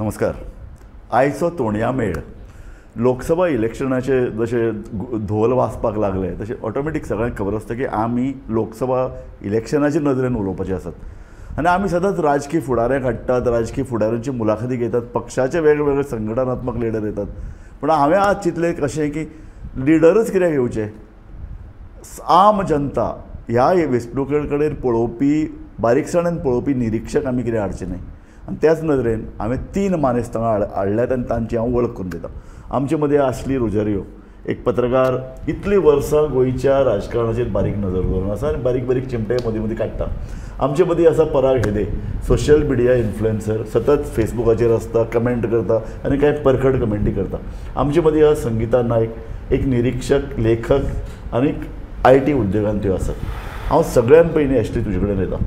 नमस्कार. आयचो तोणया मेळ लोकसभा इलेक्शनाचे जशे धोल वाजपाक लागले तशें ऑटोमॅटीक सगळ्यांक खबर आसता की आमी लोकसभा इलेक्शनाचे नदरेन उलोवपाचे आसात आनी आमी सदांच राजकीय फुडाऱ्यांक हाडटात, राजकीय फुडाऱ्यांची मुलाखती घेतात, पक्षाचे वेगवेगळे संघटनात्मक लिडर येतात. पूण हांवें आज चिंतलें कशें की लिडरच कित्याक येवचे, आम जनता ह्या वेंचणुके कडेन पळोवपी, बारीकसाणेन पळोवपी निरिक्षक आमी कितें हाडचे न्हय. आनी त्याच नदरेन हांवें 3 मानेस्त हांगा हाडल्यात आनी तांची हांव वळख करून दितां. आमचे मदीं आसली रोजारियो, एक पत्रकार, इतलीं वर्सां गोंयच्या राजकारणाचेर बारीक नजर दवरून आसा आनी बारीक बारीक चिमटे मदीं मदीं काडटा. आमचे मदीं आसा Parag Hede, social media influencer, सतत फेसबुकाचेर आसता, कमेंट करता आनी कांय परखड कमेंटी करता. आमचे मदीं आसा संगीता नायक, एक निरिक्षक, लेखक आनी IT उद्देगान त्यो आसात. हांव सगळ्यान पयलीं एशली तुजे कडेन येता.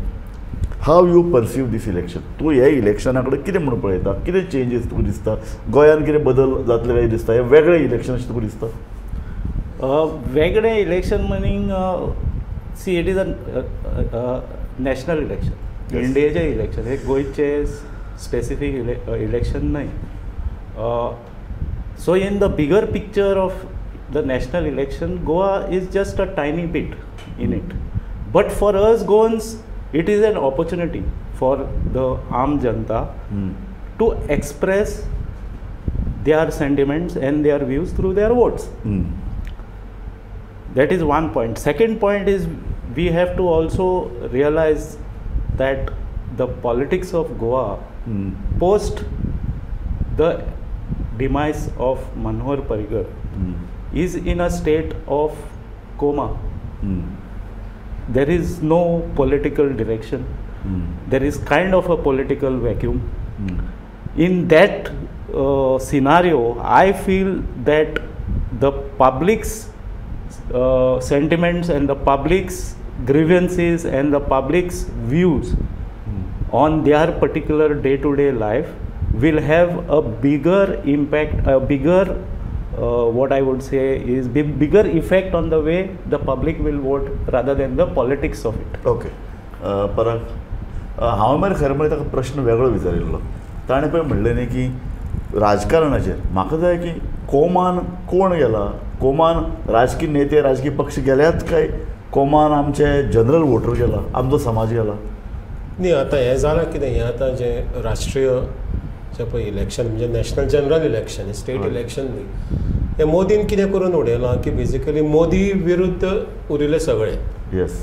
How you perceive this election? तूं ह्या इलेक्शना कडेन कितें म्हणून पळयता, कितें चेंजीस तुका दिसता, गोंयांत कितें बदल जातले काय दिसता, हें वेगळें इलेक्शन अशें तुका दिसता? वेगळें election meaning, see it is a national election, इंडियेचें election, हें गोंयचें स्पेसिफीक इलेक्शन न्हय. So in the bigger picture of the national election, Goa is just a tiny bit in it. But for us Goans, it is an opportunity for the aam janta to express their sentiments and their views through their votes. That is one point. Second point is, we have to also realize that the politics of Goa post the demise of Manohar Parrikar is in a state of coma. There is no political direction. There is kind of a political vacuum. In that scenario, I feel that the public's sentiments and the public's grievances and the public's views on their particular day-to-day life will have a bigger impact, a bigger what I would say is bigger effect on the way the public will vote rather than the politics of it. Okay. Parag, हांव मरे खरें म्हळ्यार ताका प्रश्न वेगळो विचारिल्लो. ताणें पळय म्हणलें न्ही की राजकारणाचेर म्हाका जाय की कोमान कोण गेला, कोमान राजकीय नेते, राजकीय पक्ष गेल्यात काय कोमान आमचे जनरल वोटर गेला, आमचो समाज गेला? न्ही, आतां हें जालां कितें, हें आतां जें राष्ट्रीय जें पळय इलेक्शन, म्हणजे national general election, state election न्ही, हें मोदीन कितें करून उडयलां की बेजिकली मोदी विरुद्ध उरिल्ले सगळे. येस.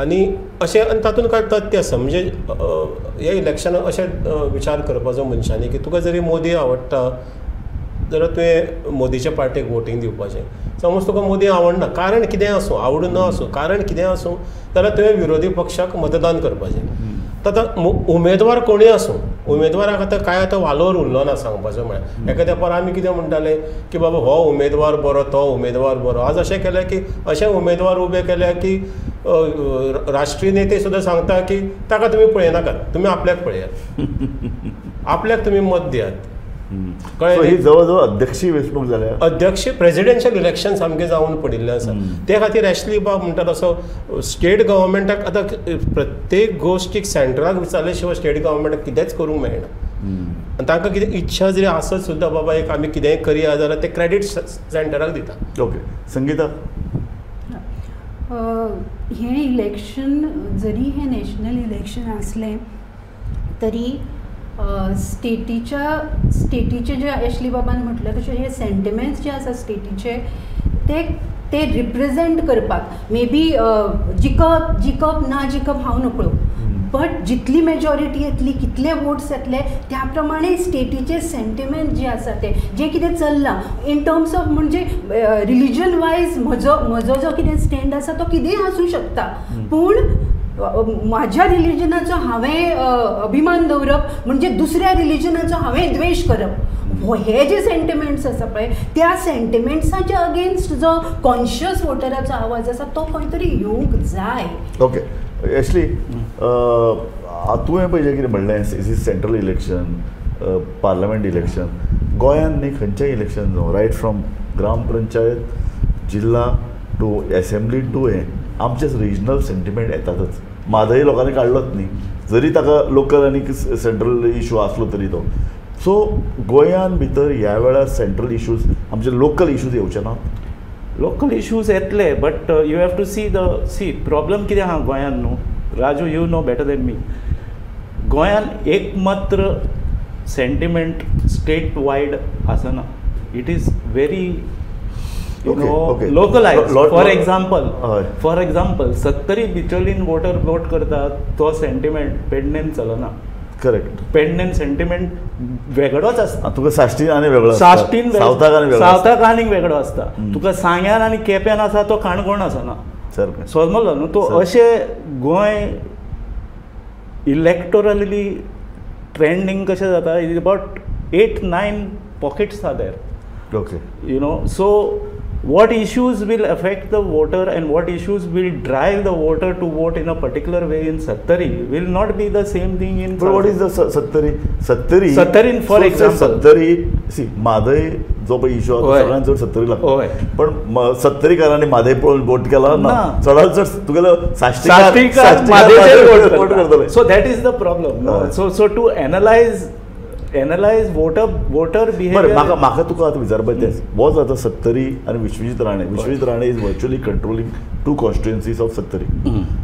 आनी अशें, आनी तातूंत कांय तथ्य आसा. म्हणजे ह्या इलेक्शनाक अशें विचार करपाचो मनशांनी की तुका जरी मोदी आवडटा जाल्यार तुवें मोदीच्या पार्टेक वोटींग दिवपाचें. समज तुका मोदी आवडना, कारण कितेंय आसूं, आवडूं ना आसूं, कारण कितेंय आसूं, जाल्यार तुवें विरोधी पक्षाक मतदान करपाचें. आतां उमेदवार कोणूय आसूं, उमेदवाराक आतां कांय आतां वालोर उरलो ना सांगपाचो म्हळ्यार. एका तेंपार आमी कितें म्हणटाले की बाबा हो उमेदवार बरो, तो उमेदवार बरो. आज अशें केलें की अशें उमेदवार उबे केले की राष्ट्रीय नेते सुद्दां सांगता की ताका तुमी पळयनाकात, तुमी आपल्याक पळयात, आपल्याक तुमी मत दियात. कळ्ळें? ही जवळ जवळ अध्यक्षीय वेंचणूक जाल्या, अध्यक्षीय प्रेजिडेन्शियल इलेक्शन सामकें जावन पडिल्लें आसा. ते खातीर एशली बाब म्हणटा तसो स्टेट गव्हर्मेंटाक आतां प्रत्येक गोश्टीक सेंट्राक विचारले शिवाय स्टेट गव्हर्मेंटाक कितेंच करूंक मेळना. आनी तांकां कितें इच्छा जरी आसत सुद्दां बाबा एक आमी कितेंय करया जाल्यार ते क्रेडीट सेंटराक दिता. ओके. संगीता, हें इलेक्शन जरी हें नॅशनल इलेक्शन आसलें तरी स्टेटीच्या स्टेटीचे जे एशली बाबान म्हटलें तशें हे सेंटिमेंट्स जे आसा स्टेटीचे ते ते रिप्रेजेंट करपाक मे बी जिखप जिखप ना जिखप हांव नकळो, बट जितली मेजॉरिटी येतली, कितले वोट्स येतले त्या प्रमाणे स्टेटीचे सेंटिमेंट जे आसा ते जें कितें चल्लां इन टर्म्स ऑफ म्हणजे रिलीजन वायज म्हजो म्हजो जो कितें स्टँड आसा तो कितेंय आसूं शकता, पूण म्हाज्या रिलिजनाचो हांवें अभिमान दवरप म्हणजे दुसऱ्या रिलिजनाचो हांवें द्वेश करप, हे जे सेंटिमेंट्स आसा पळय त्या सेंटिमेंट्साच्या अगेन्स्ट जो कॉन्शियस वोटराचो आवाज आसा तो खंय तरी येवंक जाय. ओके एशली, तुवें पळय जें कितें म्हणलें, is is central election, parliament election, गोंयांत न्ही खंयचें इलेक्शन जावं, रायट फ्रॉम ग्राम पंचायत, जिल्ला टू एसेंब्ली टू हें आमचे रिजनल सेंटिमेंट येतातच. म्हादय लोकांनी काडलोच न्ही, जरी ताका लोकल आनी सेंट्रल इशू आसलो तरी तो. सो गोंयान भितर ह्या वेळार सेंट्रल इश्यूज आमचे लोकल इश्यूज येवचे ना. लोकल इश्यूज येतले but you have to see the see problem कितें आहा गोंयान न्हू Raju you know better than me. गोंयान एकमात्र सेंटिमेंट स्टेट वायड आसना. It is very you know localise. For example for example Sattari Bicholim voter vote करता तो sentiment पेडणेन चलना. करेक्ट. पेडणेन सेंटिमेंट वेगळोच आसता. तुका साश्टीन आनी वेगळो, साश्टीन सावथाक आनी वेगळो, सावथाक आनीक वेगळो आसता. तुका सांग्यान आनी केप्यान आसा तो काणकोण आसना. समजलो न्हू. तो अशें गोंय इलेक्टोरली ट्रेंडींग कशें जाता is about 8-9 pockets are there. Okay. You know so what issues will affect the voter and what issues will drive the voter to vote in a particular way in Sattari will not be the same thing in. But what is the Sattari? Sattari Sattari for so example. Sattari, see, Mhadei जो पळय issue आसा सगळ्यांत चड सत्तरी लागता. पण सत्तरीकारांनी म्हादय पळोवन vote केला ना, चडांत चड तुगेलो साश्टीकार म्हादयचेर वोट करतले. So that is the problem. So so to analyse analyse voter voter बरें बिहेवियर. म्हाका म्हाका तुका आतां विचारपाचें तेंच वच आतां सत्तरी आनी Vishwajit Rane. Vishwajit Rane is virtually controlling 2 constituencies of Sattari.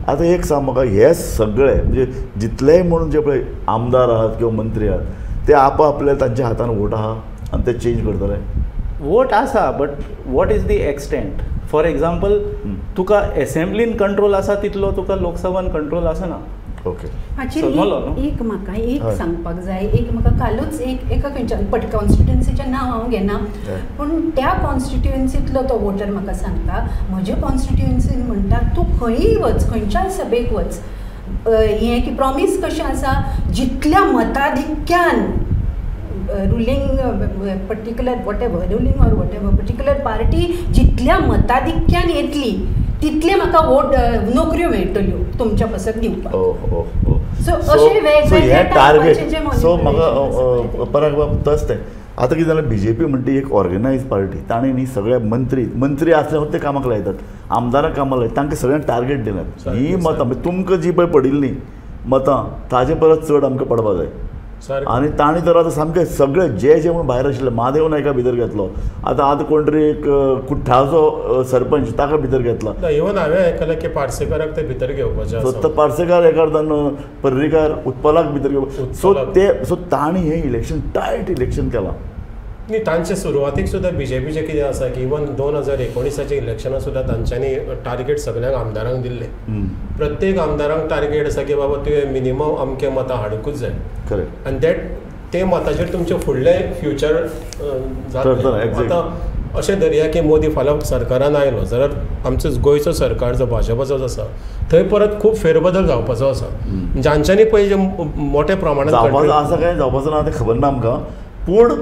आतां एक सांग म्हाका, हे सगळे म्हणजे जितलेय म्हणून जे पळय आमदार आहात किंवा मंत्री आहात ते आपआपल्या तांच्या हातान वोट आहा आनी ते चेंज करतले. वोट आसा but what is the extent. For example तुका एसेंब्लीन कंट्रोल आसा तितलो तुका लोकसभान कंट्रोल आसना. ओके. हाचेर एक म्हाका एक सांगपाक जाय. एक म्हाका कालूच एक एका खंयच्या बट कॉन्स्टिट्युएन्सीचें नांव हांव घेना पूण त्या कॉन्स्टिट्युएन्सींतलो तो वोटर म्हाका सांगता म्हजे कॉन्स्टिट्युएन्सीन म्हणटा तूं खंयीय वच खंयच्याय सभेक वच हें की प्रॉमीस कशें आसा जितल्या मताधिक्यान ruling particular whatever ruling or whatever particular party जितल्या मताधिक्यान येतली तितले म्हाका वोट नोकऱ्यो मेळटल्यो तुमच्या पासत दिवपाक. सो अशे वेगवेगळे टार्गेट. सो म्हाका पराग बाब तस तें आतां कितें जालें, बीजेपी म्हणटा एक ऑर्गनायज पार्टी, ताणें न्ही सगळे मंत्री मंत्री आसल्यार ते कामाक लायतात, आमदारांक कामाक लायतात, तांकां सगळ्यांक टार्गेट दिल्यात ही मतां म्हणजे तुमकां जी पळय पडिल्लीं मतां ताजे परस चड आमकां पडपाक जाय. आनी ताणें तर आतां सामकें सगळे जे जे म्हूण भायर आशिल्ले महादेव नायका भितर घेतलो, आतां आतां कोण तरी एक कुठ्ठाचो सरपंच ताका भितर घेतला. इवन हांवें आयकलां की पार्सेकाराक ते भितर घेवपाचें आसा. पार्सेकार एका अर्दान पर्रीकार उत्पलाक भितर घेवप. सो ते सो ताणें हें इलेक्शन टायट इलेक्शन केलां. न्ही तांचे सुरवातीक सुद्दां बीजेपीचें कितें आसा की इवन 2019 इलेक्शनाक सुद्दां तांच्यांनी टार्गेट सगल्यांक आमदारांक दिल्लें. प्रत्येक आमदारांक टार्गेट आसा की बाबा तुवें मिनिमम अमके मतां हाडुंकूच जाय. करेक्ट. आनी that ते मताचेर तुमचें फुडलें फ्युचर जातलें. आतां अशें धरया की मोदी फाल्यां सरकारान आयलो जाल्यार आमचो गोंयचो सरकार जो भाजपाचो आसा थंय परत खूब फेरबदल जावपाचो आसा. जांच्यांनी पळय जे मोठ्या प्रमाणान जावपाचो आसा काय जावपाचो ना तें खबर ना आमकां, पूण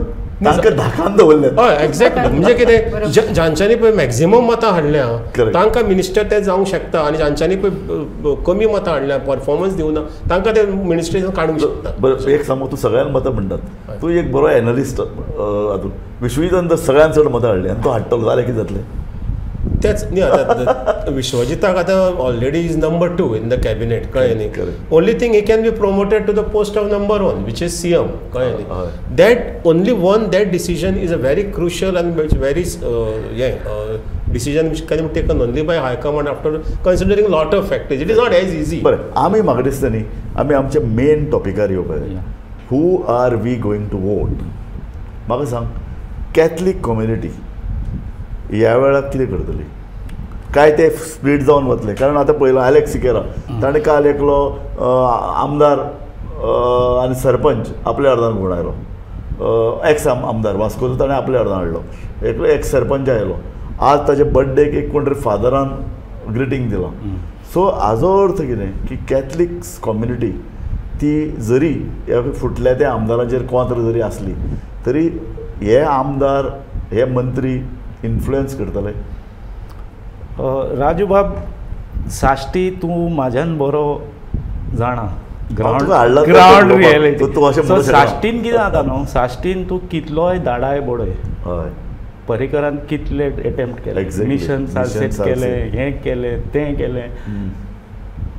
तांकां धाकान दवरलें. हय एक्झॅक्टली. म्हणजे कितें जांच्यांनी पळय मॅक्झिमम मतां हाडल्या तांकां मिनिस्टर ते जावंक शकता आनी जांच्यांनी पळय कमी मतां हाडल्या परफॉर्मन्स दिवना तांकां ते मिनिस्ट्रेशन काडूंक शकता. बरें एक सांग, तूं सगळ्यांक मतां म्हणटात, तूं एक बरो एनलिस्ट हातूंत विश्वजितान तर सगळ्यांत चड मतां हाडलीं आनी तो हाडटलो जाल्यार कितें जातलें? तेच न्ही आतां विश्वजिताक आतां already is number 2 in the cabinet, कळ्ळें न्ही. Only thing he can be promoted to the post of number 1 which is CM, कळ्ळें न्ही. That only one that decision is a very crucial and very हें decision which can be taken only by high command after considering lot of factors. It is not as easy. बरें आमी म्हाका दिसता न्ही आमी आमच्या मेन टॉपिकार येवपाक जाय. Who are we going to vote? म्हाका सांग, कॅथलीक कम्युनिटी ह्या वेळार कितें करतली? काय ते स्प्लीट जावन वतले? कारण आतां पळयलां आलेक्स सिकेरा ताणें काल एकलो आमदार आनी सरपंच आपल्या अर्दान घुंवडायलो, एक्स आमदार वास्कोचो ताणें आपल्या अर्दान हाडलो, एकलो एक्स सरपंच आयलो, आज ताच्या बड्डेक एक कोण तरी फादरान ग्रिटींग दिलां. सो हाजो अर्थ कितें की कॅथलीक कम्युनिटी ती जरी ह्या फुटल्या त्या आमदारांचेर कोंत्र जरी आसली तरी हे आमदार हे मंत्री इन्फ्लुएन्स करतले. राजू बाब, साश्टी तूं म्हाज्यान बरो जाणा ग्रावंड रियलिटी. साश्टीन कितें जाता न्हू, साश्टीन तूं कितलोय दाडाय बडय, हय पर्रीकरान कितले एटेम्प्ट केले, मिशन सालसेट केलें, हें केलें तें केलें,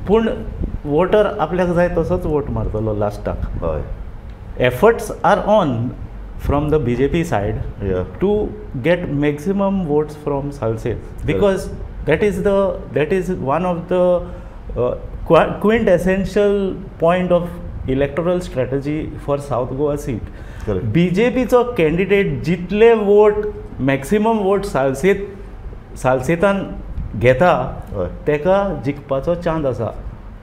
पूण वोटर आपल्याक जाय तसोच वोट मारतलो लास्टाक. हय Efforts are on from the BJP side to get maximum votes from Salcete, because that is one of the quintessential point of electoral strategy for South Goa seat. बीजेपीचो candidate जितले vote maximum vote सालसेतान घेता तेका जिखपाचो chance आसा.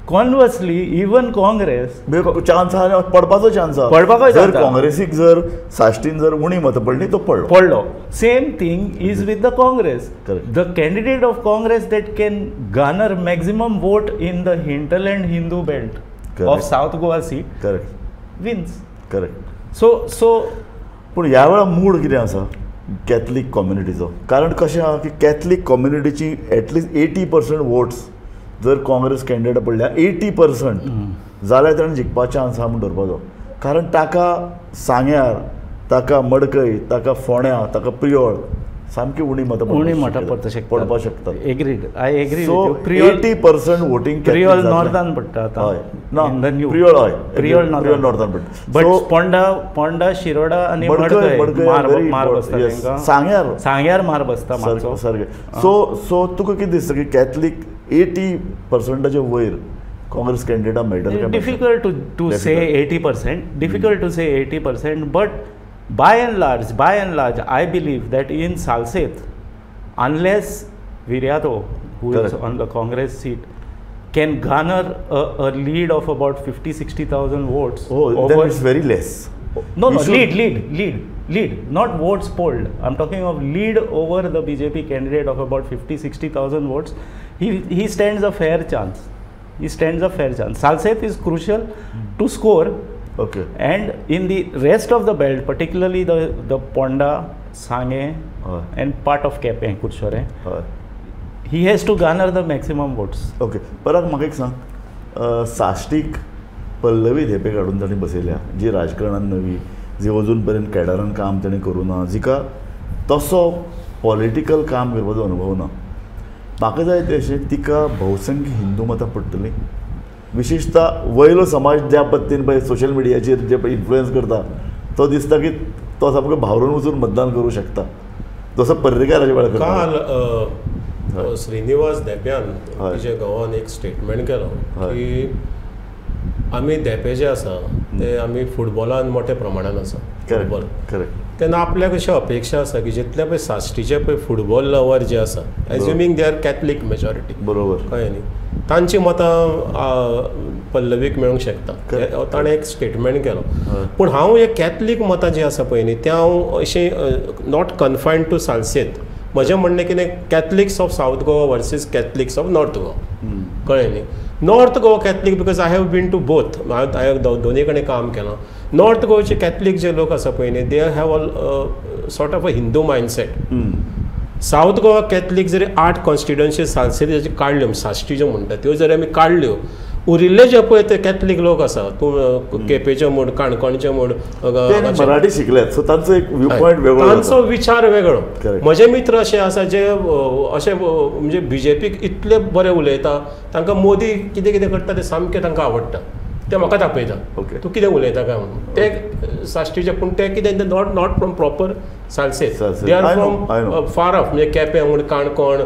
कॉन्वर्सली even Congress chance आहा, पडपाचो chance आहा. पडपाचो जर काँग्रेसीक जर साश्टीन जर उणी मतां पडली तो पडलो. Same thing is with the Congress. The candidate of Congress that can garner maximum vote in the hinterland Hindu belt of South Goa seat wins. Correct. So so पूण ह्या वेळार मूड कितें आसा कॅथलीक कम्युनिटीचो, कारण कशें आहा की कॅथलीक कम्युनिटीची एटलिस्ट 80% वोट्स जर काँग्रेस कॅन्डिडेट पडल्या 80% जाल्यार ताणें जिखपाचो चान्स आहा म्हूण धरपाचो. कारण ताका सांग्यार, ताका मडकय, ताका फोंड्या, ताका प्रियोळ सामकी उणी मतां पडपाक शकतात. Agreed, I agree. So 80% voting Priol नॉर्थान पडटा आतां. हय ना, प्रियोळ हय, प्रियोळ नॉर्थान पडटा. बट पोंडा, शिरोडा आनी मडकय मार बसता, सांग्यार सांग्यार मार बसता सारकें. सो सो तुका कितें दिसता की कॅथलीक 80%च्या वयर काँग्रेस कॅन्डिडेटा मेळटले? Difficult to say 80%, difficult to say 80%, but by and large, I believe that in Salcete, unless Viriato, who is on the Congress seat, can garner a lead of about 50-60,000 votes. Oh, over, then it's very less. No, no, lead, not votes polled. I'm talking of lead over the BJP candidate of about 50-60,000 votes. He stands a fair chance. He stands a fair chance. Salcete is crucial to score. Okay. And in the rest of the belt, particularly the Ponda, Sange, and part of Kepe, Kurshore, he has to garner the maximum votes. Okay. परत म्हाका एक सांग, साश्टीक पल्लवी धेंपे काडून तांणी बसयल्या, जी राजकारणान नवी, जी अजून पर्यंत कॅडरान काम ताणें करूं ना, जिका तसो पॉलिटिकल काम करपाचो अनुभव ना. म्हाका जाय तें अशें तिका भोवसंख्य हिंदू मतां पडटलीं, विशेषतः वयलो समाज ज्या पद्दतीन पळय सोशल मिडियाचेर जे पळय इन्फ्लुयन्स करता तो दिसता की तो सामको भावरून वचून मतदान करूं शकता, जसो पर्रीकाराच्या वेळार करता. काल श्रीनिवास धेंप्यान तिच्या गांवान एक स्टेटमेंट केलो की आमी धेंपे जे आसा ते आमी फुटबॉलान मोठ्या प्रमाणान आसा, फुटबॉल. करेक्ट. तेन्ना आपल्याक अशी अपेक्षा आसा की जितले पळय साश्टीचे पळय फुटबॉल लवर जे आसा, assuming they are Catholic majority, बरोबर, कळ्ळें न्ही, तांची मतां पल्लवीक मेळूंक शकता. ताणें एक स्टेटमेंट केलो. पूण हांव हे कॅथलीक मतां जीं आसा पळय न्ही, तें हांव अशें not confined to Salcete. म्हजें म्हणणें कितें, Catholics of South Goa versus Catholics of North Goa, कळ्ळें न्ही. North Goa Catholic, because I have been to both, हांवें दोनूय कडेन काम केलां. नॉर्थ गोवाचे कॅथलीक जे लोक आसा पळय न्ही, they have a sort of a Hindu mindset. South Goa Catholic जरी 8 कॉन्स्टिट्युएन्सी सालसेत काडल्यो, साश्टी ज्यो म्हणटा त्यो जरी आमी काडल्यो, उरिल्ले जे पळय ते कॅथलीक लोक आसा, तूं केपेचे म्हूण, काणकोणचे म्हूण, मराठी शिकल्यात, सो तांचो एक व्यू पॉयंट वेगळो, तांचो विचार वेगळो. म्हजे मित्र अशे आसा जे अशे म्हणजे बीजेपीक इतले बरे उलयता, तांकां मोदी कितें कितें करता तें सामकें तांकां आवडटा, ते म्हाका तापयता, तूं कितें उलयता काय म्हणून. ते साश्टीचे, पूण ते कितें not from proper Salcete, they are from far off, म्हणजे केपें म्हूण, काणकोण,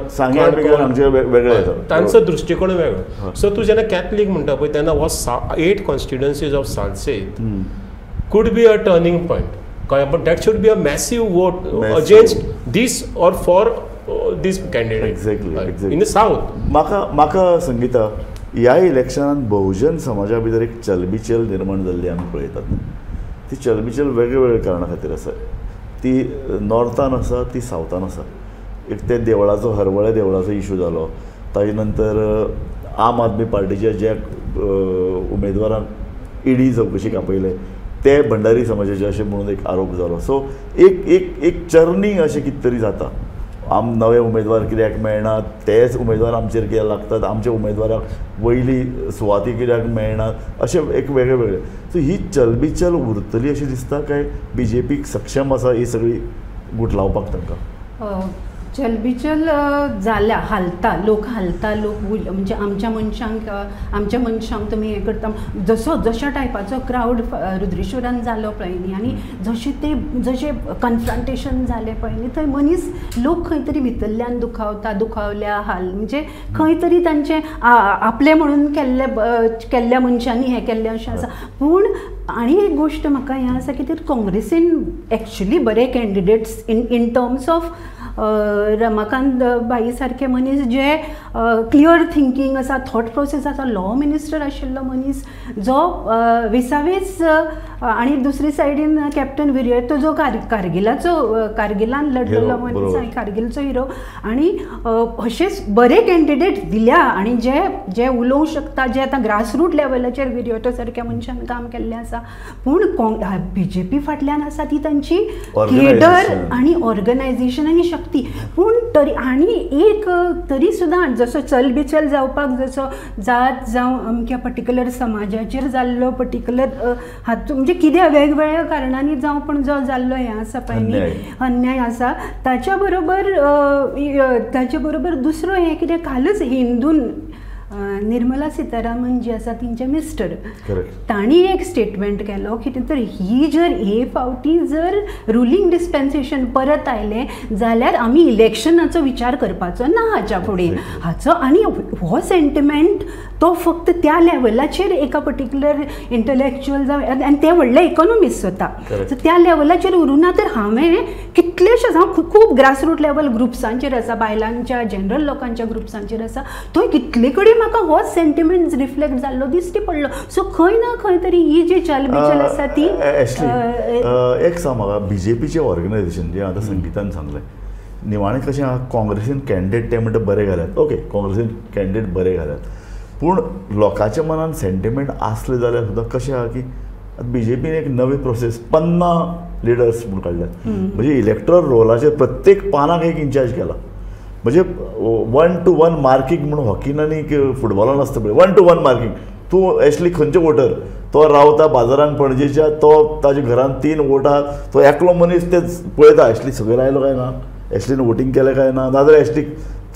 तांचो दृश्टिकोण वेगळो. सो तूं जेन्ना कॅथलीक म्हणटा पळय तेन्ना हो 8 constituencies of Salcete could be a turning point, कळ्ळें. But that should be a massive vote against this or for this candidate. Exactly. In the south. म्हाका म्हाका संगीता, ह्या इलेक्शनान बहुजन समाजा भितर एक चलबिचल निर्माण जाल्ली आमी पळयतात. ती चलबिचल वेगळे वेगळे कारणा खातीर आसा. ती नॉर्थान आसा, ती सावथान आसा. एक ते देवळाचो, हरवळे देवळाचो इशू जालो, ताजे नंतर आम आदमी पार्टीच्या ज्या उमेदवारांक ईडी चवकशीक आपयले ते भंडारी समाजाचे अशें म्हणून एक आरोप जालो. सो एक एक एक चर्निंग अशें कितें तरी जाता. आम नवे उमेदवार कित्याक मेळना, तेच उमेदवार आमचेर कित्याक लागतात, आमच्या उमेदवाराक वयली सुवाती कित्याक मेळना, अशें एक वेगळे वेगळे. सो ही चलबिचल उरतली अशी दिसता काय बीजेपीक सक्षम आसा ही सगळी गुटलावपाक तांकां? चलबिचल जाल्या, हालता लोक, हालता लोक, म्हणजे आमच्या मनशांक तुमी हें करता. जसो जशा टायपाचो क्रावड रुद्रेश्वरान जालो पळय न्ही, आनी जशें ते जशें कन्फ्रंटेशन जालें पळय न्ही, थंय मनीस लोक खंय तरी भितरल्यान दुखावता, दुखावल्या हाल, म्हणजे खंय तरी तांचें आपलें म्हणून केल्ले केल्ल्या मनशांनी हें केल्लें अशें आसा. पूण आनी एक गोश्ट म्हाका हें आसा की ते काँग्रेसीन एक्चुली बरे candidates in terms of Ramakant भाई सारखे मनीस जे क्लियर थिंकींग आसा, थॉट प्रोसेस आसा, लॉ मिनिस्टर आशिल्लो मनीस जो विसावीस, आनी दुसरी सायडीन कॅप्टन विरियातो जो कारगिलाचो, कारगिलान लढलेलो मनीस आनी कारगिलचो हिरो, आनी अशेच बरे कॅन्डिडेट दिल्या आनी जे जे उलोवंक शकता, जे आतां ग्रासरूट लेवलाचेर विरियातो सारक्या मनशान काम केल्लें आसा. पूण बीजेपी फाटल्यान आसा ती तांची केडर आनी ऑर्गनायझेशन आनी शक्ती. पूण तरी आनी एक तरी सुद्दां जसो चलबिचल जावपाक, जसो जात जावं अमक्या पर्टिक्युलर समाजाचेर जाल्लो पर्टिक्युलर हातूंत, म्हणजे कितें वेगवेगळ्या कारणांनी जावं, पूण जो जाल्लो हें आसा पळय न्ही, अन्याय आसा. ताच्या बरोबर ताचे बरोबर दुसरो हें कितें, कालच हिंदून निर्मला सीतारामन जी आसा तेंचे मिस्टर, तांणी एक स्टेटमेंट केलो कितें तर ही जर हे फावटी जर रुलींग डिस्पेन्सेशन परत आयलें जाल्यार आमी इलेक्शनाचो विचार करपाचो ना हाच्या फुडें हाचो. आनी हो सेंटिमेंट तो फक्त त्या लेवलाचेर एका पर्टिक्युलर इंटलेक्च्युअल जावं, आनी ते व्हडले इकॉनॉमिस्ट स्वता, सो त्या लेवलाचेर उरूना. तर हांवें कितलेशेच, हांव खूब ग्रासरूट लेवल ग्रुप्सांचेर आसा, बायलांच्या जनरल लोकांच्या ग्रुप्सांचेर आसा, थंय कितले कडेन म्हाका होच सेंटिमेंट रिफ्लेक्ट जाल्लो दिश्टी पडलो. सो खंय ना खंय तरी ही जी चलबिचल आसा ती. एक सांग म्हाका, बीजेपीचें ऑर्गनायझेशन जें आतां संगीतान सांगलें, निमाणें कशें आहा, काँग्रेसीन कॅन्डिडेट ते म्हणटा बरे घाल्यात, ओके काँग्रेसीन कॅन्डिडेट बरे घाल्यात, पूण लोकांच्या मनान सेंटिमेंट आसले जाल्यार सुद्दां कशें आहा की बीजेपीन एक नवी प्रोसेस 50 लिडर्स म्हूण काडल्यात, म्हणजे इलेक्ट्रल रोलाचेर प्रत्येक पानाक एक इन्चार्ज केला, म्हणजे 1 to 1 marking म्हणून हॉकीन आनी फुटबॉलान आसता पळय 1 to 1 marking, तूं एशली खंयचे वोटर, तो रावता बाजारान पणजेच्या, तो ताच्या घरान 3 वोटां, तो एकलो मनीस ते पळयता एशली सगळें आयलो काय ना, एशलीन वोटींग केलें काय ना, नाजाल्यार एशली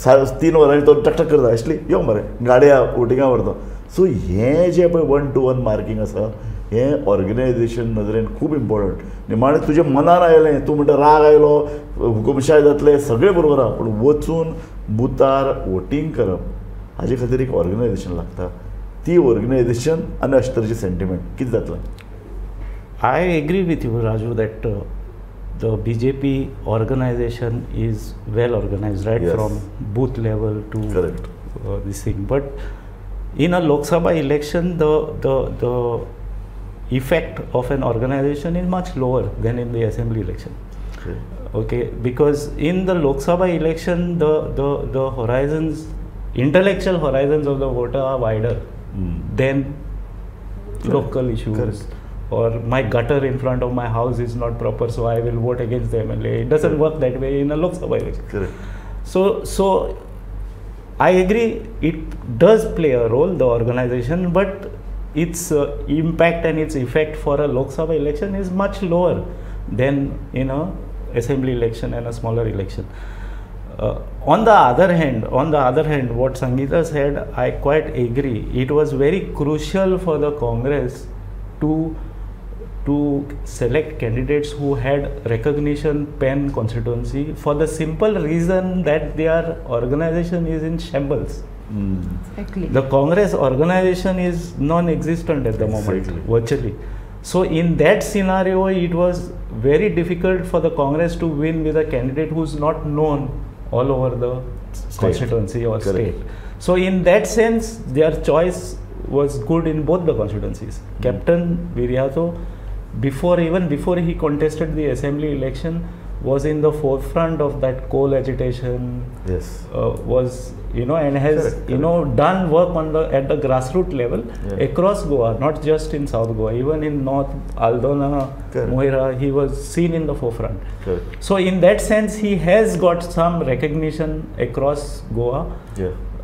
3 वरांनी तो टकटक करता, एशली यो मरे गाडया वोटिंगा व्हरता. सो हें जें पळय 1 to 1 marking आसा, हें ऑर्गनायझेशन नदरेन खूब इम्पॉर्टंट. निमाणें तुज्या मनार आयलें, तूं म्हणटा राग आयलो, हुकुमशाय जातलें, सगळें बरोबर आहा, पूण वचून बुथार वोटींग करप हाजे खातीर एक ऑर्गनायझेशन लागता. ती ऑर्गनायझेशन आनी अशे तरेचे सेंटिमेंट कितें जातलें? I agree with you Raju that the BJP organization is well organized, right? Yes. From booth level to correct. This thing. But in a Lok Sabha election, the effect of an organization is much lower than in the assembly election. Okay. Okay, because in the Lok Sabha election, the horizons, intellectual horizons of the voter are wider than local issues. Correct. Or my gutter in front of my house is not proper, so I will vote against the MLA. It doesn't work that way in a Lok Sabha election. Correct. So I agree, it does play a role, the organization, but its impact and its effect for a Lok Sabha election is much lower than in a assembly election and a smaller election. On the other hand, what Sangeeta said, I quite agree. It was very crucial for the Congress to select candidates who had recognition pan constituency, for the simple reason that their organization is in shambles. Exactly. The Congress organization is non-existent at the moment, virtually. So in that scenario, it was very difficult for the Congress to win with a candidate who's not known all over the state. Constituency or Correct. State. So in that sense, their choice was good in both the constituencies. Captain Viriato, even before he contested the assembly election, was in the forefront of that coal agitation. Yes. Was, you know, and has Correct. You know, done work on the at the grassroots level across Goa, not just in South Goa, even in North Aldona, Correct. Moira, he was seen in the forefront. Correct. So in that sense, he has got some recognition across Goa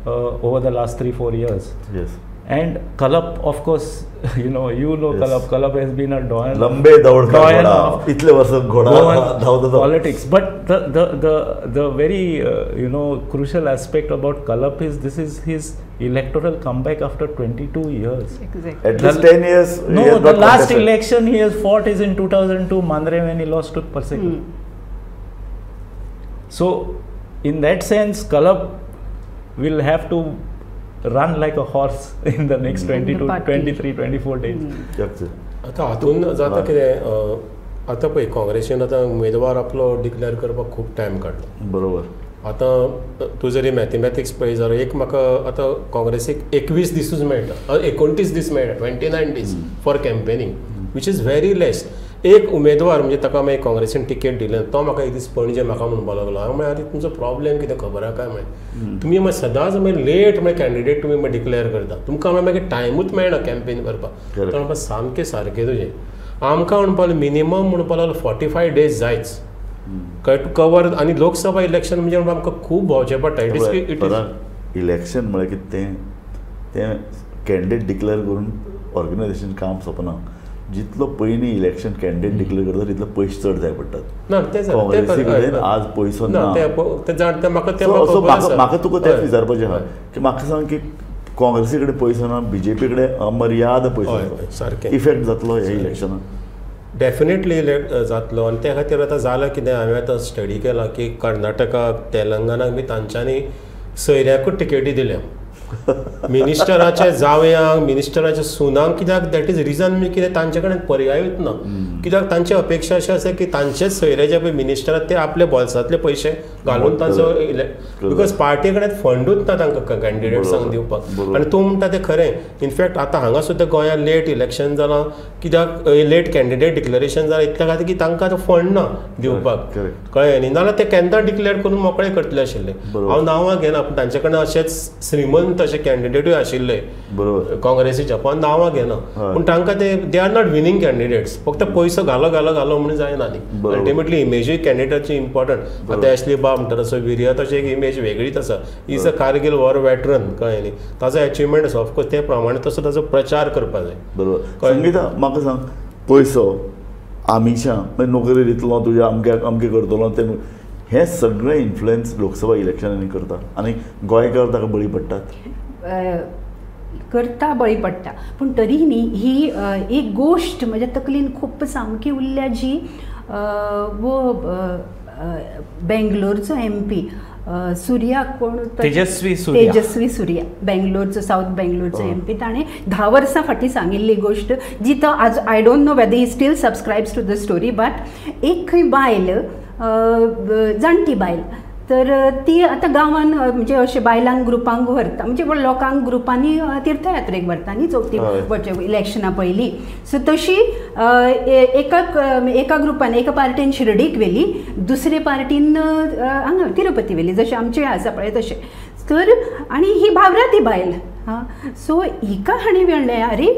over the last 3-4 years. Yes. And Khalap, of course, you know yes. Khalap has been a doyen. Lambe दौड का घोडा, इतले वर्ष घोडा धावता politics. But the very crucial aspect about Khalap is this is his electoral comeback after 22 years. Exactly. At least 10 years. No, the last election he has fought is in 2002, Mandre, when he lost to Parsekar. So, in that sense, Khalap will have to run like a horse in the next 22, 23, 24 days. आता हातून जाता कितें, आतां पळय काँग्रेसीन आतां उमेदवार आपलो डिक्लेअर करपाक खूब टायम काडलो. बरोबर. आतां तूं जरी मॅथमॅटिक्स पळय जाल्यार एक म्हाका आतां काँग्रेसीक 21 दिसूच मेळटा, 29 दीस मेळटा, 29 days for campaigning, which is very less. एक उमेदवार म्हणजे ताका मागीर काँग्रेसीन टिकेट दिले, तो म्हाका एक दीस पणजे म्हाका म्हणपाक लागलो, हांवें म्हळें आरे तुमचो प्रॉब्लेम कितें खबर आहा काय म्हळें, तुमी मागीर सदांच मागीर लेट म्हळ्यार कॅन्डिडेट तुमी मागीर डिक्लेअर करता, तुमकां मागीर टायमूच मेळना कॅम्पेन करपाक. तो म्हणपा सामकें सारकें तुजें, आमकां म्हणपाक मिनिमम म्हणपाक लागलो 45 डेज जायच कळ्ळें टू कवर. आनी लोकसभा इलेक्शन म्हणजे आमकां खूब भोंवचें पडटा. It is election म्हळ्यार कितें तें कॅन्डिडेट डिक्लेअर करून ऑर्गनायझेशन काम सोंपना. जितलो पयलीं इलेक्शन कॅन्डिडेट डिक्लेअर करता तितलो पयशे चड जाय पडटात. ना तें काँग्रेसी कडेन आज पयसो ना. म्हाका तुका तेंच विचारपाचें आहा की म्हाका सांग की काँग्रेसी कडेन पयसो ना, बीजेपी कडेन अमर्याद पयसो आसा, सारकें इफेक्ट जातलो ह्या इलेक्शनाक? डेफिनेटली जातलो. आनी त्या खातीर आतां जालां कितें, हांवें आतां स्टडी केला की कर्नाटकाक, तेलंगणाक बी तांच्यांनी सोयऱ्याकूच टिकेटी दिल्या, मिनिस्टराच्या जावयांक, मिनिस्टराच्या सुनांक. कित्याक that is region कितें तांचे कडेन पर्यायूच ना. कित्याक तांची अपेक्षा अशी आसा की तांचेच सोयरे जे पळय मिनिस्टर ते आपल्या बोल्सांतले पयशे घालून तांचो, because पार्टी कडेन फंडूच ना तांकां कॅन्डिडेट्सांक दिवपाक. आनी तूं म्हणटा तें खरें. इनफॅक्ट आतां हांगा सुद्दां गोंयांत लेट इलेक्शन जालां, कित्याक लेट कॅन्डिडेट डिक्लेरेशन जालां इतल्या खातीर की तांकां आतां फंड ना दिवपाक, कळ्ळें न्ही. नाजाल्यार ते केन्ना डिक्लेअर करून मोकळे करतले आशिल्ले. हांव नांवां घेना, पूण तांचे कडेन अशेच श्रीमंत अशे कॅन्डिडेटूय आशिल्ले काँग्रेसीच्या, पण नांवां घेना, पूण तांकां ते they are not winning candidates. फक्त पयसो घालो घालो घालो म्हणून जायना न्ही, अल्टिमेटली इमेजूय कॅन्डिडेटाची इम्पॉर्टंट. आतां एशली बाब म्हणटा तसो विरियाताची एक इमेज वेगळीच आसा, is a Kargil war veteran, कळ्ळें न्ही, ताजो एचिवमेंट आसा, ऑफकोर्स ते प्रमाणे तसो ताजो प्रचार करपाक जाय. बरोबर. संगीता म्हाका सांग, पयसो आमिशां मागीर नोकरी दितलो तुज्या, अमक्याक अमकें करतलो तें, हें सगळें इन्फ्लुएन्स लोकसभा इलेक्शनांनी करता आनी गोंयकार ताका बळी पडटात. करता बळी पडटा, पूण तरी न्ही ही एक गोश्ट म्हज्या तकलेन खूब सामकी उरल्या जी वो बेंगलोरचो एम पी सूर्या, कोण Tejasvi Surya, Tejasvi Surya, बेंगलोरचो, south बेंगलोरचो M P, ताणें 10 वर्सां फाटीं सांगिल्ली गोश्ट जी तो आज I don't know whether he still subscribes to the story, but एक खंय बायल, जाणटी बायल, तर ती आतां गांवान म्हणजे अशें बायलांक ग्रुपांक व्हरता, म्हणजे लोकांक ग्रुपांनी तीर्थयात्रेक व्हरता न्ही चवथी इलेक्शना पयलीं. सो तशी एका एका ग्रुपान एका पार्टीन शिर्डीक व्हेली, दुसरे पार्टीन हांगा तिरुपती व्हेली, जशें आमचें आसा पळय तशें. तर आनी ही भावराती बायल हां, सो हिका हांणी म्हणलें अरे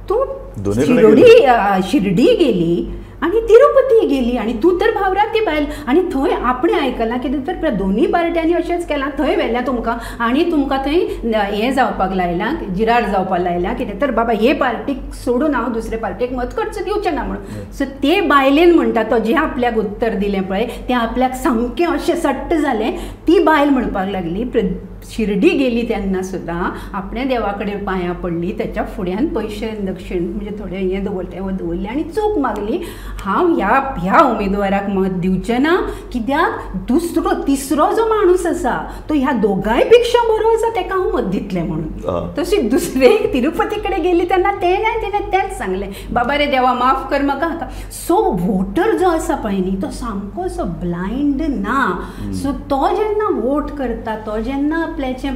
तूं शिर्डी गेली आनी तिरुपती गेली आनी तूं तर भावराती बायल, आनी थंय आपणें आयकलां कितें तर दोनूय पार्ट्यांनी अशेंच केलां, थंय व्हेल्या तुमकां आनी तुमकां थंय हें जावपाक लायलां, जिरार जावपाक लायलां कितें तर बाबा हे पार्टीक सोडून हांव दुसरे पार्टीक मत खर्च दिवचें ना म्हणून. सो ते बायलेन म्हणटा तो जें आपल्याक उत्तर दिलें पळय तें आपल्याक सामकें अशें सट्ट जालें. ती बायल म्हणपाक लागली शिर्डी गेली तेन्ना सुद्दां आपणें देवा कडेन पांयां पडली, त्याच्या फुड्यान पयशे दक्षिण म्हणजे थोडे हें दवरलें दवरलें आनी चूक मागली, हांव ह्या ह्या उमेदवाराक मत दिवचें ना, कित्याक दुसरो तिसरो जो माणूस आसा तो ह्या दोगांय पेक्षा बरो आसा, ताका हांव मत दितलें म्हणून. तशी दुसरे तिरुपती कडेन गेली तेन्ना तेणें तेंच सांगलें, बाबा रे देवा माफ कर म्हाका. सो वोटर जो आसा पळय न्ही तो सामको असो ब्लायंड ना. सो तो जेन्ना वोट करता, तो जेन्ना आपल्याचें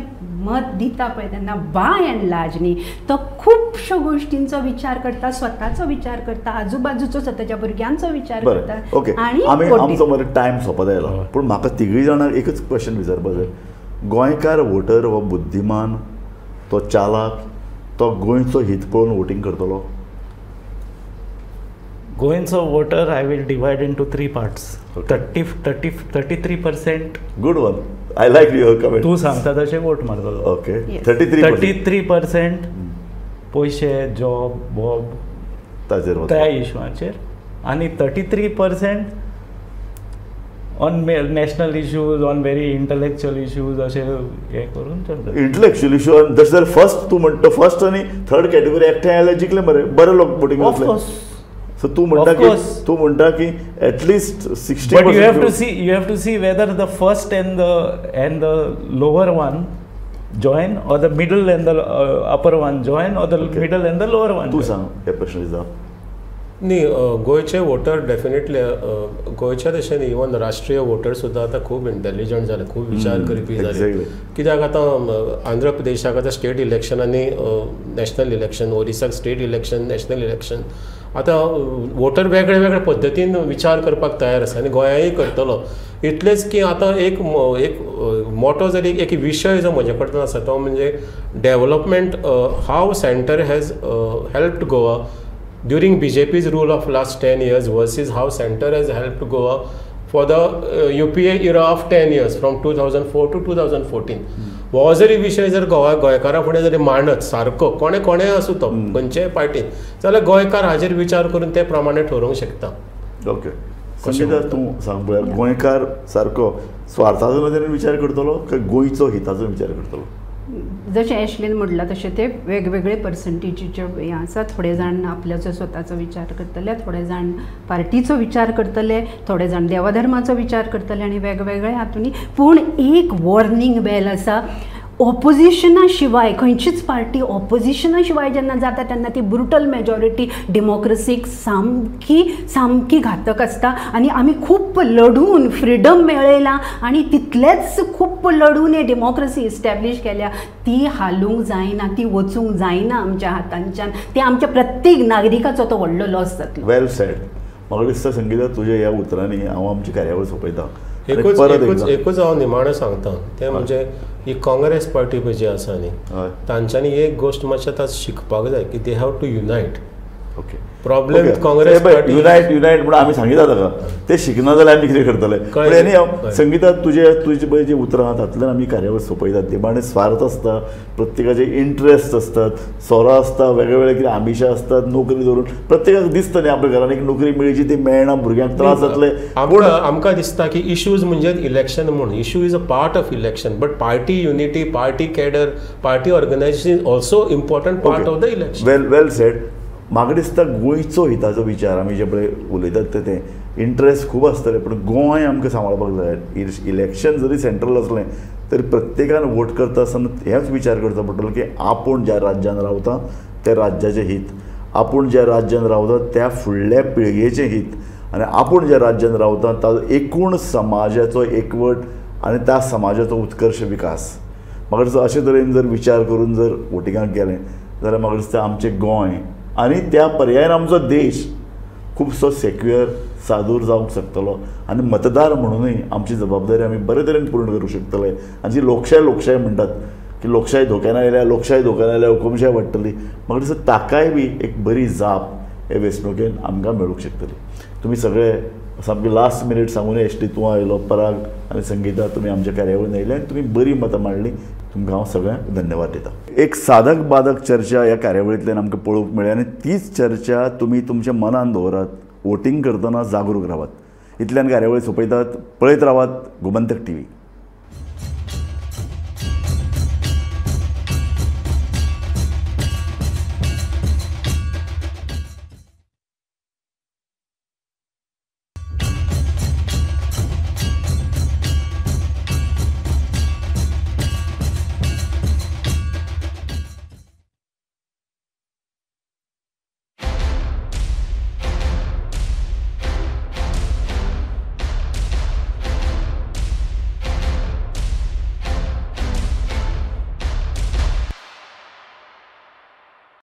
मत दिता पळय तेन्ना बाय अँड लार्ज न्ही तो खुबश्यो गोश्टींचो विचार करता, स्वताचो विचार करता, आजूबाजूचो स्वताच्या भुरग्यांचो विचार करता. ओके, आमी आमचो मरे टायम सोंपत आयला, पूण म्हाका तिगूय जाणांक एकच क्वेश्चन विचारपाक जाय. गोंयकार वोटर हो बुद्धिमान, तो चालाक, तो गोंयचो हित पळोवन वोटींग करतलो? गोंयचो voter I will divide into 3 parts. 33%. Good one, I like your comment. तूं सांगता तशें वोट मारतलो. ओके, 33% पयशे जॉब बॉब ताजेर त्या इशूआचेर आनी 33% on national issues, on very intellectual issues अशें हें करून चलता. इंटलेक्च्युअल इशू जशें जाल्यार फर्स्ट तूं म्हणटा फर्स्ट आनी थर्ड कॅटेगरी एकठांय आयल्यार जिखले मरे बरे लोक वोटींग वतले. सो तूं म्हणटा की तूं म्हणटा की at least 60. But you have to see, you have to see whether the first and the lower one join or the middle and the upper one join or the middle and the lower one. तूं सांग ह्या प्रश्नाची जाप. न्ही, गोंयचे water definitely गोंयचे तशें न्ही, इवन राष्ट्रीय वोटर सुद्दां आतां खूब इंटेलिजंट जाले, खूब विचार करपी जाले. कित्याक आतां आंध्र प्रदेशाक आतां स्टेट इलेक्शन आनी नॅशनल इलेक्शन, ओरिसाक स्टेट इलेक्शन नॅशनल इलेक्शन, आतां वोटर वेगळे वेगळे पद्दतीन विचार करपाक तयार आसा आनी गोंयाय करतलो. इतलेंच की आतां एक एक मोटो जरी एक विशय जो म्हजे कडेन आसा तो म्हणजे development, how centre has helped Goa during BJP's rule of last 10 years versus how center has helped Goa for the UPA era of 10 years from 2004 to 2014. हो जरी विशय जर गोंयकारां फुडें जरी मांडत सारको कोणे कोणे आसूं तो खंयचेय पार्टीन जाल्यार गोंयकार हाजेर विचार करून ते प्रमाणे ठरोवंक शकता. ओके संगीता, तूं सांग पळोवया, गोंयकार सारको स्वार्थाचो नदरेन विचार करतलो काय गोंयचो हिताचो विचार करतलो? जशें एशलीन म्हणलां तशें ते वेगवेगळे पर्संटेजीचे हें आसा. थोडे जाण आपल्याचो स्वताचो विचार करतले, थोडे जाण पार्टीचो विचार करतले, थोडे जाण देवाधर्माचो विचार करतले आनी वेगवेगळे हातूंनी. पूण एक वॉर्निंग बेल आसा, ऑपोजिशना शिवाय खंयचीच पार्टी ऑपोजिशना शिवाय जेन्ना जाता तेन्ना ती ब्रुटल मेजॉरिटी डेमोक्रेसीक सामकी सामकी घातक आसता. आनी आमी खूब लढून फ्रिडम मेळयला आनी तितलेच खूब लढून हे डेमोक्रेसी इस्टॅब्लीश केल्या, ती हालूंक जायना, ती वचूंक जायना आमच्या हातांच्यान. ते आमच्या प्रत्येक नागरिकाचो तो व्हडलो लॉस जातलो. वेल सेड. म्हाका दिसता संगीता तुज्या ह्या उतरांनी हांव आमची कार्यावळ सोंपयता. एकूच हांव निमाणें सांगता तें म्हणजे ही काँग्रेस पार्टी पळय जी आसा न्ही, तांच्यांनी एक गोश्ट मातशें आतां शिकपाक जाय की they have to unite. Okay, problem Congress party unite unite म्हणून आमी सांगिता ताका, ते शिकना जाल्यार आमी कितें करतले? पूण एनी हांव संगीता तुजे तुजे पळय जी उतरां आहा तातूंतल्यान आमी कार्यावळ सोंपयतात. निमाणें स्वार्थ आसता, प्रत्येकाचे इंट्रस्ट आसतात, सोरो आसता, वेगळे वेगळे कितें आमिशां आसतात, नोकरी धरून प्रत्येकाक दिसता न्ही आपल्या घरान एक नोकरी मेळची ती मेळना, भुरग्यांक त्रास जातले. पूण आमकां दिसता की इश्यूज म्हणजे इलेक्शन म्हूण, issue is a part of election, but party unity, party cadre, party organisation is also important part of the election. Well well said. म्हाका दिसता गोंयचो हिताचो विचार आमी जे पळय उलयतात ते इंट्रस्ट खूब आसतले, पूण गोंय आमकां सांबाळपाक जाय. इलेक्शन जरी सेंट्रल आसलें तरी प्रत्येकान वोट करता आसतना हेंच विचार करचो पडटलो की आपूण ज्या राज्यान रावता त्या राज्याचें हीत, आपूण ज्या राज्यान रावता त्या फुडल्या पिळगेचें हीत, आनी आपूण ज्या राज्यान रावता ताजो एकूण समाजाचो एकवट आनी त्या समाजाचो उत्कर्श विकास. म्हाका दिसता अशे तरेन जर विचार करून जर वोटिंगाक गेलें जाल्यार म्हाका दिसता आमचें गोंय आनी त्या पर्यायान आमचो देश खुबसो सेक्युअर सादूर जावंक शकतलो आनी मतदार म्हणूनय आमची जबाबदारी आमी बरे तरेन पूर्ण करूंक शकतले. आनी जी लोकशाय लोकशाय म्हणटात की लोकशाय धोक्यान आयल्या, लोकशाय धोक्यान आयल्या, हुकुमशाय वाडटली, म्हाका दिसता ताकाय बी एक बरी जाप हे वेंचणुकेन आमकां मेळूंक शकतली. तुमी सगळे सामकी लास्ट मिनीट सांगून एश्टी तूं आयलो, पराग आनी संगीता तुमी आमच्या कार्यावळीन आयले आनी तुमी बरी मतां मांडली, तुमकां हांव सगळ्यांक धन्यवाद दिता. एक साधक बाधक चर्चा ह्या कार्यावळींतल्यान आमकां पळोवंक मेळ्ळी आनी तीच चर्चा तुमी तुमच्या मनान दवरात, वोटींग करतना जागरूक रावात. इतल्यान कार्यावळी सोंपयतात. पळयत रावात गोमंतक टीव्ही.